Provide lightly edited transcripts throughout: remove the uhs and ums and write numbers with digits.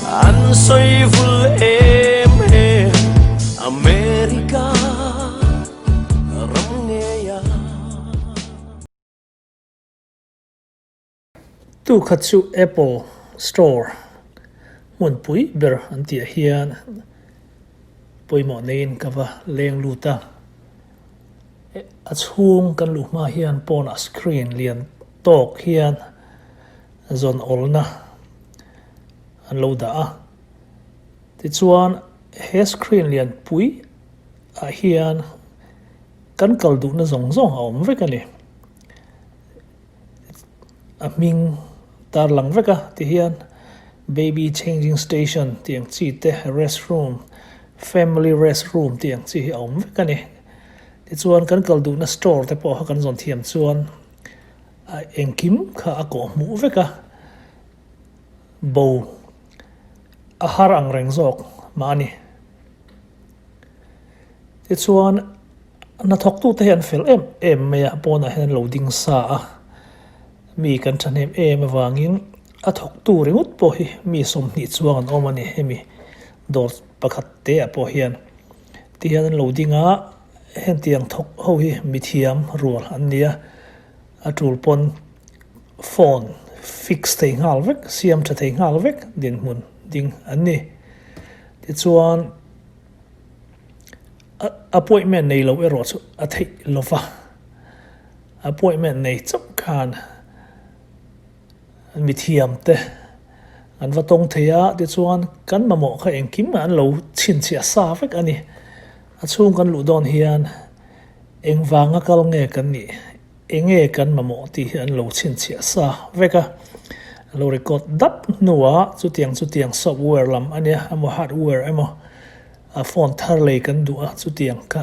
An sawi vul em em America ram ngei a. Tu khat chu Apple Store hmunpui ber an tih ah hian pawimawh neiin ka va leng lut a. A chhung kan luh hma hian pawnah screen lian tawk hian zawn awlna an lo dah a. Tichuan he screen lian pui ah hian kan kal duhna zawng zawng a awm vek a ni. A hming tar lang vek a ti hian baby changing station tih ang chi te rest room family rest room tih ang chi hi a awm vek a ni. Tichuan kan kal duhna store te pawh kha kan zawn thiam chuan a engkim kha a kawh hmuh vek a, bo a har ang reng zawk mah a ni. Tichuan hnathawktute hi an fel em em mai a, pawnah hian an lo ding sa a, mi kan thahnem em avangin a thawktu ringawt pawh hi mi 20 chuang an awm a ni hemi dawr pakhat te ah pawh hian. Tihian an lo ding a, hengtiang thawk ho hi mithiam rual an ni a, a tul pawn phone fix thei nghal vek, siam tha thei nghal vek dinhmun ding an ni. Tichuan. Appointment nei lo erawh chu a theih lo va, appointment nei chauh khan mithiam te an va tawng thei a, tichuan kan mamawh kha engkim an lo chhinchhiah sa vek a ni. A chhung kan luh dawn hian engvanga kal nge kan nih, enge kan mamawh tih hi an lo chhinchhiah sa vek a, an lo record dap hnuah chutiang chutiang software lam a nia emaw hardware emaw A phone thar lei kan duh a, chutiang kha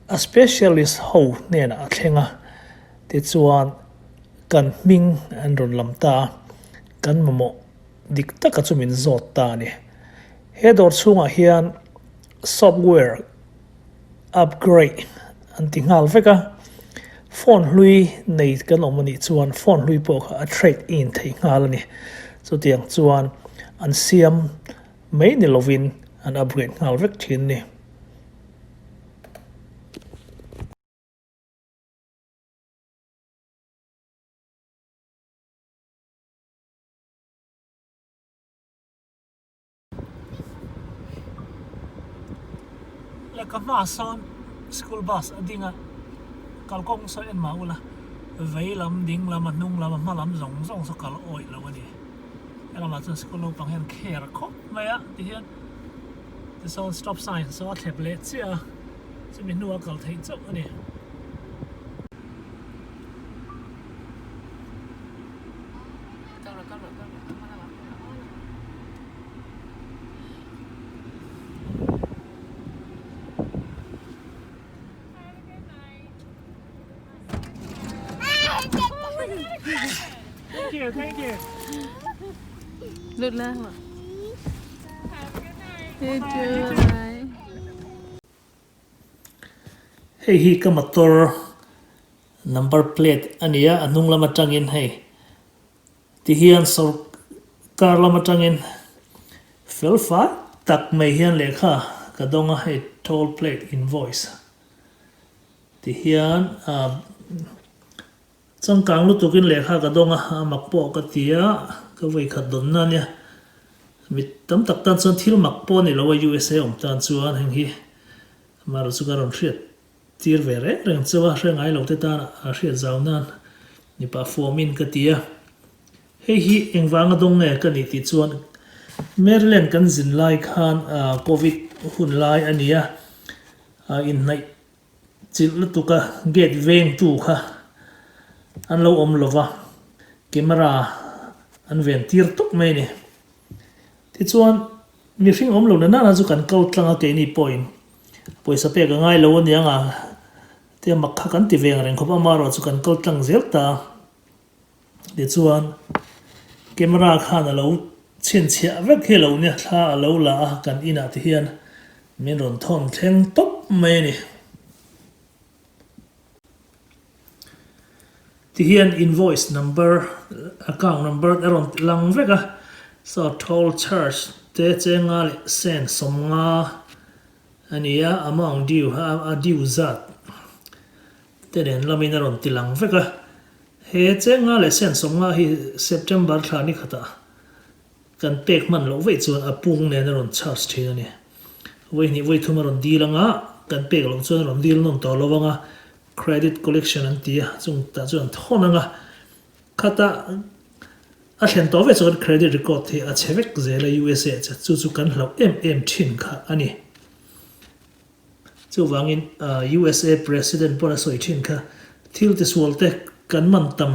a specialist ho hnenah a thleng a, tichuan kan hming an rawn lam ta a, kan mamawh dik taka chu min zawt ta a ni. He dawr chhungah hian software upgrade an ti nghal vek a, phone hlui nei kan awm anih chuan phone hlui pawh kha a trade in thei nghal a ni. Chutiang chuan an siam Mai ni lovin an upgrade nghal vek thin ni. Le ka hma sawn school bus a ding a, kalkawng saw en mah ula vei lam ding lam a hnung lam a hma lam zawng zawng saw kal awih lo a ni. Helamah chuan school naupang hian care khawp mai a tihian tisawn stop sign saw a thlep leh chiah a chumi hnuah a kal theih chauh a ni. Thank you, thank you. Lut la. You too. Bye. Hei hi ka motor number plate a ni a, a hnung lam atangin hei tihian sawrkar lam atangin fel fai tak mai hian lehkha ka dawng a, hei toll plate invoice. Tihian changkang lutukin lehkha ka dawng a, a mak pawh ka ti a, ka vawi khat dawnna a nia. Mi tam tak tan chuan thil mak pawh a ni lo a, USA awm tan chuan heng hi amaherawh chu ka rawn hriat tir ve reng reng chauh a, hre ngai lo te tan a hriat zau nan mipa fuamin ka ti a. Hei hi engvanga dawng nge ka nih tih chuan Maryland kan zin lai khan Covid hun lai a ni a, inhnaih Chilh lutuk a gate vengtu kha an lo awm lova, camera an ven tir tawp mai a ni. Tichuan mihring awm lo na nana chu kan kal tlang a keini pawhin pawisa pek a ngai lo aniang a tia mak kha kan ti veng reng khawp a, amaherawh chu kan kal tlang zel ta a. Tichuan camera khan a lo chhinchhiah vek hi lo nia thla a lo la a kan inah te hian min rawn thawn thleng tawp mai a ni. Tihian invoice number, account number a rawn lang vek a. Saw toll charge te chenga leh cent 50 a ni a, amount due a due zat te nen lamin a rawn ti lang vek a. He chenga leh cent 50 hi September thla ni khatah kan pek hman loh veih chuan a pung nen a rawn charge thin a ni. Vawi hnih vawi thum a rawn dil anga kan pek loh chuan a rawn dil nawn tawh lo anga credit collection an ti a, chung tah chuan an thawn anga Khata a thlen tawh ve chuan credit record hi a chhe vek zel a USA chu chu chu kan hlauh em em thin kha a ni. Chuvangin USA President pawn a sawi thin kha thil tisual te kan man tam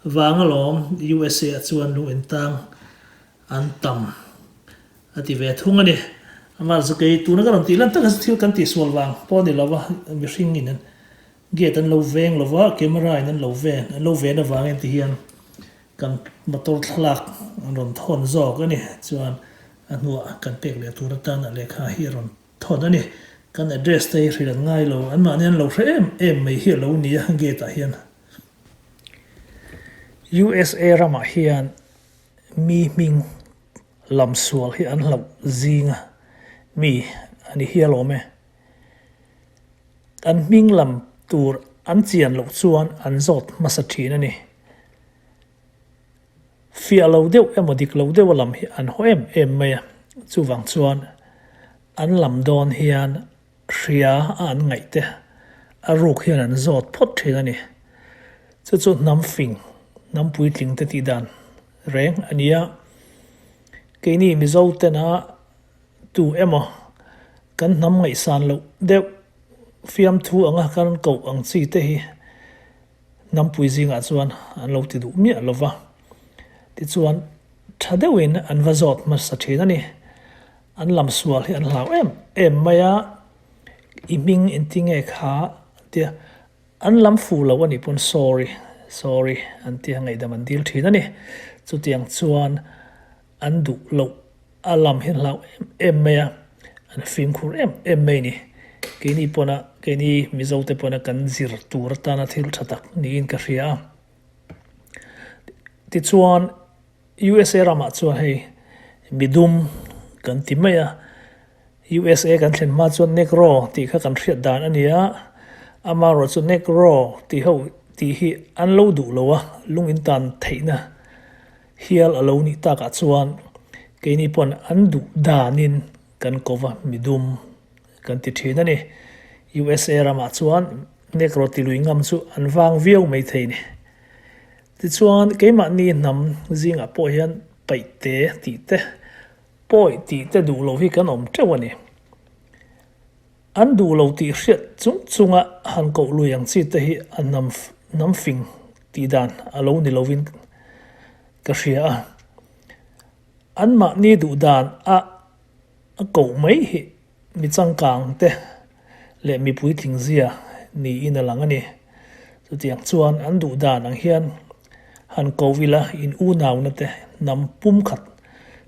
vang alawm USA ah chuan lung intang an tam a ti ve thung a ni. Amah chu kei tuna ka rawn tih lan tak a thil kan tihsual vang pawh a ni lo va mihring in Gate an lo veng lo va, camera in an lo ven, an lo ven avangin ti hian kan motor thlalak an rawn thawn zawk a ni. Chuan a hnuah kan pek leh tur atan a lehkha hi a rawn thawn a ni. Kan address te hi hrilh an ngai lo, anmahni an lo hre em em mai hi a lo ni a gate ah hian. USA ramah hian mi hming lam sual hi an hlauh zinga mi a ni hial awm e. An hming lam tur an chian loh chuan an zawt hmasa thin a ni. Fiah lo deuh emaw dik lo deuha lam hi an haw em em mai a, chuvang chuan an lam dawn hian hria a an ngaih te a ruk hian an zawt phawt thin a ni. Chu chu hnam fing, hnam puitling te tih dan reng a ni a. Keini Mizo tena Tu emaw kan hnam ngaihsan loh deuh fiamthu anga kan koh ang chi te hi hnampui zingah chuan an lo ti duh miah lo va. Tichuan tha deuhin an va zawt hmasa thin a ni. An lam sual hi an hlau em em mai a, i hming inti nge kha tia an lam fu lo a nih pawn sorry sorry an tia ngaihdam an dil thin a ni. Chutiang chuan An duh loh a lam hi an hlau em em mai a, an fimkhur em em mai a ni. Keini pawna, keini Mizo te pawna kan zir tur atana thil tha tak niin ka hria a. Tichuan USA ramah chuan hei midum kan ti mai a, USA kan thlen hma chuan Negro tih kha kan hriat dan a ni a, amaherawh chu Negro tih ho tih hi an lo duh lo a, lung in tan theihna Hial a lo nih takah chuan keini pawn an duh danin kan ko va midum kan ti thin a ni. USA ramah chuan Negro ti lui ngam chu an vang viau mai thei ni. Tichuan keimahni hnam zingah pawh hian paihte tih te, pawi tih te duh lo hi kan awm teuh a ni. An duh lo tih hriat chung chunga han koh lui ang chi te hi a hnam hnam fing tih dan a lo ni lovin ka hria a. Anmahni duh dan a a koh mai hi mi changkang te leh mi puitling zia niin a lang a ni. Chutiang chuan an duh dan ang hian han ko ila in unauna te hnam pumkhat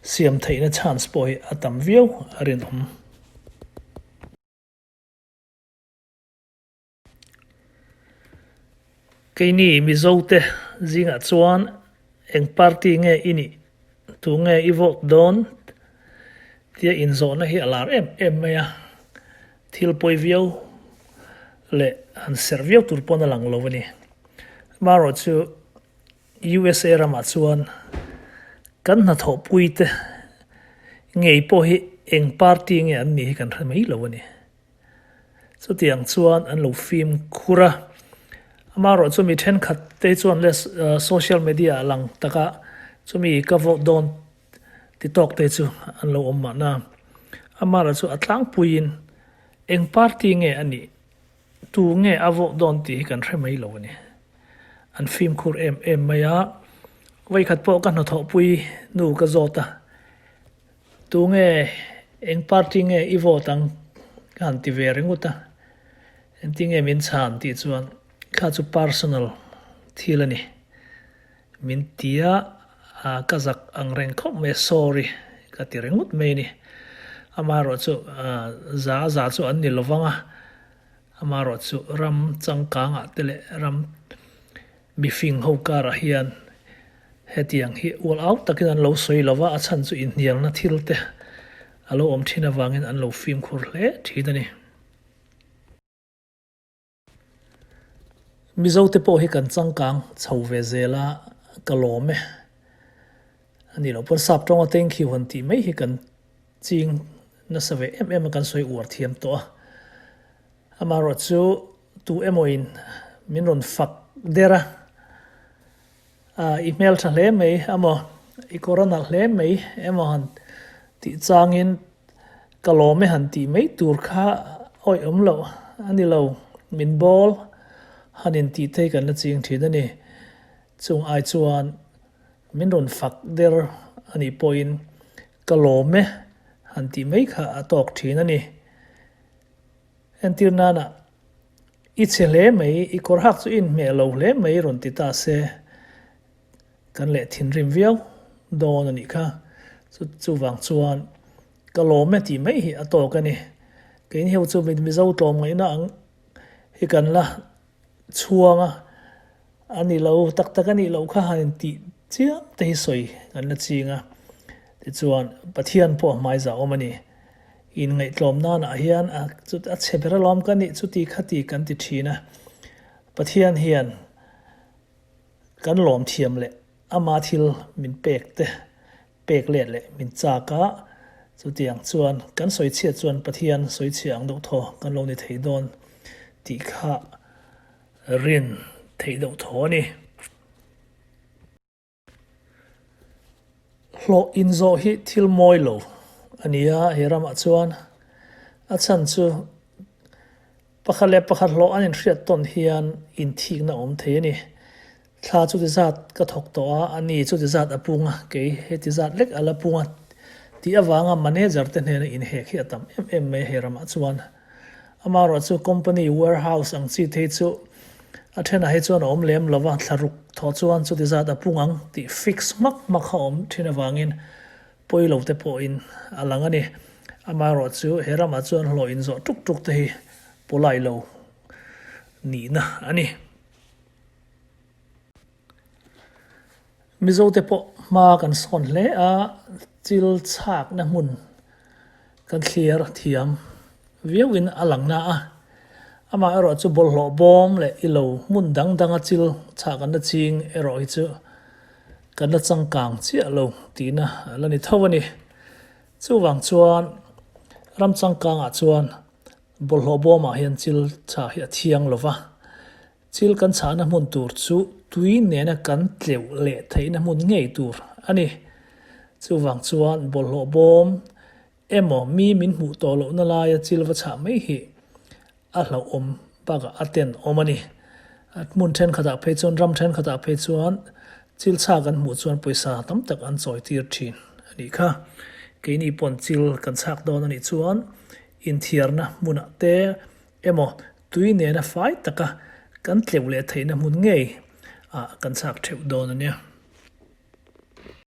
siam theihna chance pawh hi a tam viau a rinawm. Keini Mizote zingah chuan eng party nge i nih, tu nge i vote dawn tia inzawhna hi a lar em em mai a, thil pawi viau leh han serh viau tur pawn a lang lo a ni. Amaherawhchu USA ramah chuan kan hnathawhpuite ngei pawh hi eng party nge an nih hi kan hre mai lo a ni. Chutiang chuan an lo fimkhur a, amaherawh chu mi thenkhat te chuan le social media ah lang taka chumi ka vote dawn ti tawk te chu an lo awm mahna. Amaherawh chu a tlangpuiin eng party nge a nih Tu nge a vote dawn tih hi kan hre mai lo a ni. An fimkhur em em mai a, vawikhat pawh ka hnathawhpui nu ka zawt a, tu nge eng party nge i vote ang ka han ti ve ringawt a, engtin nge min chhan tih chuan kha chu personal thil a ni. Min ti a, ka zak ang reng khawp mai a, sorry ka ti ringawt mai a ni. Amaherawh chu za za chu an ni lo vang a, amaherawh chu ram changkangah te leh ram mifing ho karah hian. Hetiang hi ual au takin an lo sawi lo va, a chhan chu inhnialna thil te a lo awm thin avangin an lo fimkhur hle thin a ni. Mizo te pawh hi kan changkang chho ve zel a, ka lawm e. A nih loh pawn sap tawnga thank you han tih mai hi kan ching nasa ve em em a, kan sawi uar thiam tawh a. Amaherawhchu tu emawin min rawn fak der a. I hmel tha hle mai emaw, i kawr a nalh hle mai emaw han tih changin ka lawm e han tih mai tur kha awih awm loh a ni lo. Min bawl han intih te hi kan la ching thin a ni. Chung ai chuan min rawn fak der a nih pawhin ka lawm e han tih mai kha a tawk thin a ni. Entir nana, I chhe hle mai, i kawr hak chu i inhmeh lo hle mai rawn ti ta se, kan leh thinrim viau dawn a nih kha. Chu chuvang chuan ka lawm e tih mai hi a tawk a ni. Keini ho chu Mizo tlawm ngaihna ang hi kan la chhuang a, a ni lo tak tak a nih loh kha han intih chiam te hi sawi kan la ching a. Tichuan Pathian pawh a hmaiza awm a ni. Inngaihtlawm nanah hian a a chhe ber alawm ka nih chuti khati kan ti thin a. Pathian hian kan lawm thiam leh ama thil min pek te pek let leh min chak a, chutiang chuan kan sawi chhiat chuan Pathian sawi chhia ang deuh thaw kan lo ni thei dawn tih kha rin theih deuh thaw a ni. Hlawh inzawh hi thil mawi lo a ni a, he ramah chuan a chhan chu pakhat leh pakhat hlawh an inhriat tawn hian inthikna a awm thei a ni. Thla chuti zat ka thawk tawh a, a ni chuti zat a pung a, kei heti zat lek a la pung a tih avanga manager te hnena inhek hi a tam em em mai a he ramah chuan. Amaherawhchu company warehouse ang chi te hi chu a thenah hi chuan a awm lem lo va, thla ruk thawh chuan chuti zat a pung ang tih fix hmak hmak kha a awm thin avangin pawi lo te pawhin a lang a ni. Amaherawhchu he ramah chuan hlawh inzawh tuk tuk te hi pawlai lo nihna a ni. Mizo te pawh hma kan sawn hle a, chil chhakna hmun kan thlir thiam viauin a lang na a. Amah erawh chu bawlhhlawh bawm leh ilo hmun dang danga chil chhah kan la ching erawh hi chu kan la changkang chiah lo tihna a la ni tho a ni. Chuvang chuan ram changkangah chuan bawlhhlawh bawmah hian chil chhah hi a thiang lo va. Thil kan chhahna hmun tur chu tui nena kan tleuh leh theihna hmun ngei tur a ni. Chuvang chuan bawlhhlawh bawm emaw mi min hmuh tawh lohna laia chil va chhah mai hi a hlauhawm bakah a tenawm a ni. Hmun thenkhatah phei chuan ram thenkhatah phei chuan chil chhah kan hmuh chuan pawisa tam tak an chawi tir thin a nih kha. Keini pawn chil kan chhak dawn a nih chuan inthiarna hmunah te Emaw, tui nena fai taka kan tleuh leh theihna hmun ngei ah kan chhak theuh dawn a nia.